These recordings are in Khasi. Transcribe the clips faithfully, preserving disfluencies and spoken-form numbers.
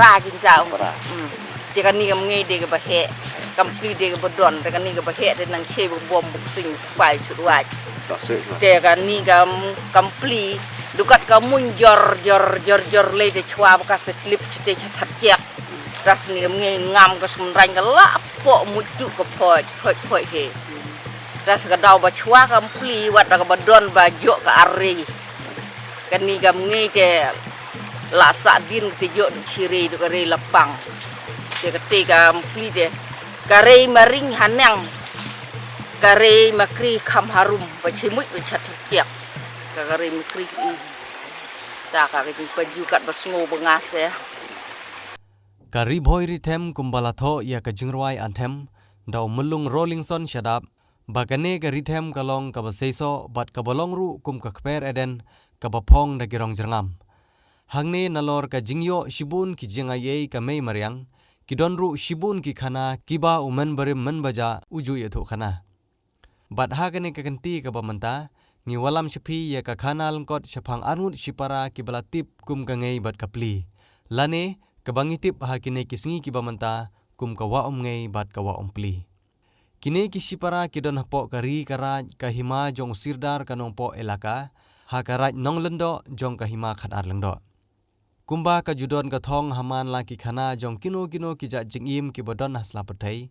Ra jin ta um. Te kani kam ngei de ka ba heh. Kam pli de ka ba don. Te kani ka ba heh de nang che ba bom buk sing pai sut waj. Te kani kam kam pli. Dukat ka mun jor jor jor jor le te chwa ba ka se klip chete chathat kiak. Ras ni kam ngei ngam ka sum rang ka la po mut tu ka phoj phoj phoj he. Ras ka daw ba chwa kam pli wat da ka ba don ba jok ka are. Kani kam ngei te la sa din te jok du chire du ka re lapang. Te ka te kam pli te ka re ma ring hanang. Ka re ma kri kham harum ba chimut ba chat kiak. Ka ka re ma kri i. Ta ka ka jing pa ju kat ba sngo ba ngase. Ka Ri Bhoi Ri Them kumba la thoh ïa ka jingrwai anthem da u Myllung Rolingson Shadap, ba kane ka Ri Them ka long ka ba seisoh bad ka ba long ruh kum ka kper Eden ka ba phong da ki rong jyrngam. Hangne nalor ka jingïoh shibun ki jingai ei ka mei mariang, ki don ruh shibun ki khana ki ba u men barim men baja u ju ïathuh khana. Bad ha kane ka kynti ka ba mynta, ngi wallam sha phi ïa ka khana lyngkot shaphang arngut shipara ki ba la tip kum ka ngei bad ka pli. Lane, ka ba ngi tip ha kine ki sngi ki ba mynta, kum ka wah um ngei bad ka wah um pli. Kine ki shipara ki don hapoh ka ri ka raid ka hima jong u sirdar ka nongpoh elaka, ha ka raid Nonglyngdoh jong ka hima Khatar Lyngdoh. Kumba ka ju don ka thong ha man la ki khana jong kino kino ki jait jingim ki ba don ha sla pyrthei.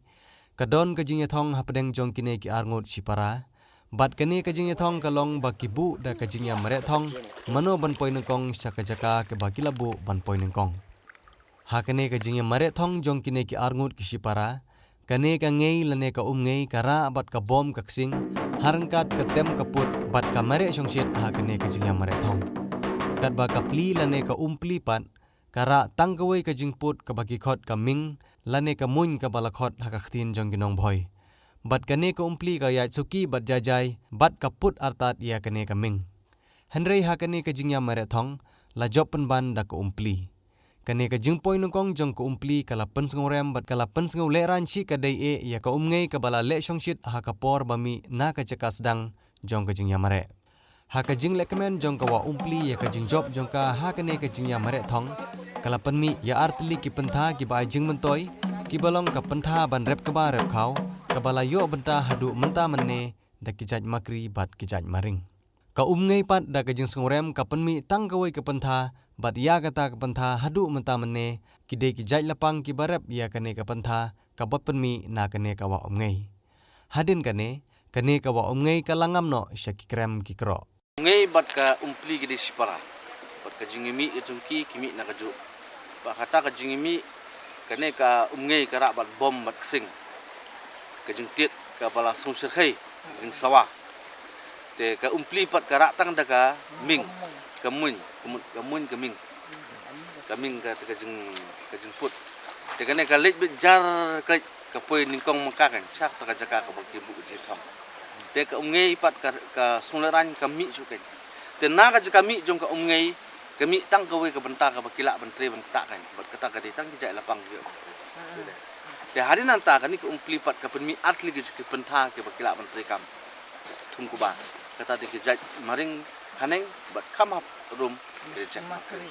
Ka don ka jingïathong hapdeng jong kine ki arngut shipara. Bad kane ka jingïathong ka long ba ki buh da ka jingïamareh thong, mano ban poi nyngkong sha ka jaka ka ba ki la buh ban poi nyngkong. Ha kane ka jingïamareh thong jong kine ki arngut ki shipara, kane ka ngei lane ka um ngei ka rah bad ka bom ka ksing, ha ryngkat ka tem ka put bad ka mareh shongshit ha kane ka jingïamareh thong. Katba ka pli lane ka um pli pat, ka rah tang kawei ka jingput ka ba ki khot ka ming, lane ka muiñ ka ba la khot ha ka ktien jong ki nongbhoi. Bad kane ka um pli ka ïaid suki bad jaijai, bad ka put artat ïa kane ka ming. Hynrei ha kane ka jingïamareh thong, la jop pynban da ka um pli. Kane ka jingpoi nyngkong jong ka um pli ka la pynsngew rem bad ka la pynsngew lehraiñ shi ka dei eh ïa ka um ngei ka ba la leh shongshit ha ka por ba mih na ka jaka sdang jong ka jingïamareh. Ha ka jinglehkmen jong ka wah um pli ïa ka jingjop jong ka ha kane ka jingïamareh thong, ka la pynmih ïa artylli ki pyntha ki ba ai jingmyntoi, ki ba long ka pyntha ban rep kba rep khaw, ka ba la ïoh bynta haduh mynta mynne da ki jait makri bad ki jait maring. Ka um ngei pat da ka jingsngew rem ka pynmih tang kawei ka pyntha, bad ïa kata ka pyntha haduh mynta mynne, ki dei ki jait lapang ki ba rep ïa kane ka pyntha, ka ba pynmih na kane ka wah um ngei. Hadien kane, kane ka wah um ngei ka la ngam noh sha ki krem ki kroh. Ngei bad ka um pli ki dei shipara. Bad ka jingmih ka jong ki, ki mih na ka juh. Bad kata ka jingmih, kane ka um ngei ka rah bad bom bad ksing. Ka jingtied ka ba la sngewshyrkhei, jingsawa. Te ka um pli pat ka rah tang da ka ming, ka muiñ, ka muiñ, ka muiñ, ka ming. Ka ming ka, ka jing, ka jingput. Te kane ka leit beit jar ka leit ka poi nyngkong ma ka kan, sha kata ka jaka ka ba ki buh jingthong. Te ka um ngei pat ka, ka sngewlehraiñ ka mih shuh kan. Te na ka jaka mih jong ka um ngei, ka mih tang kawei ka bynta ka ba ki lah ban trei ban ktah kan. Bad kata ka dei tang ki jait lapang ki. Te hadien nangta kane ka um pli pat ka pynmih artylli ki jait ki pyntha ki ba ki lah ban trei kam. Thung kuba. Kata dei ki jait maring haneng bad kham hap rum ki jait makri.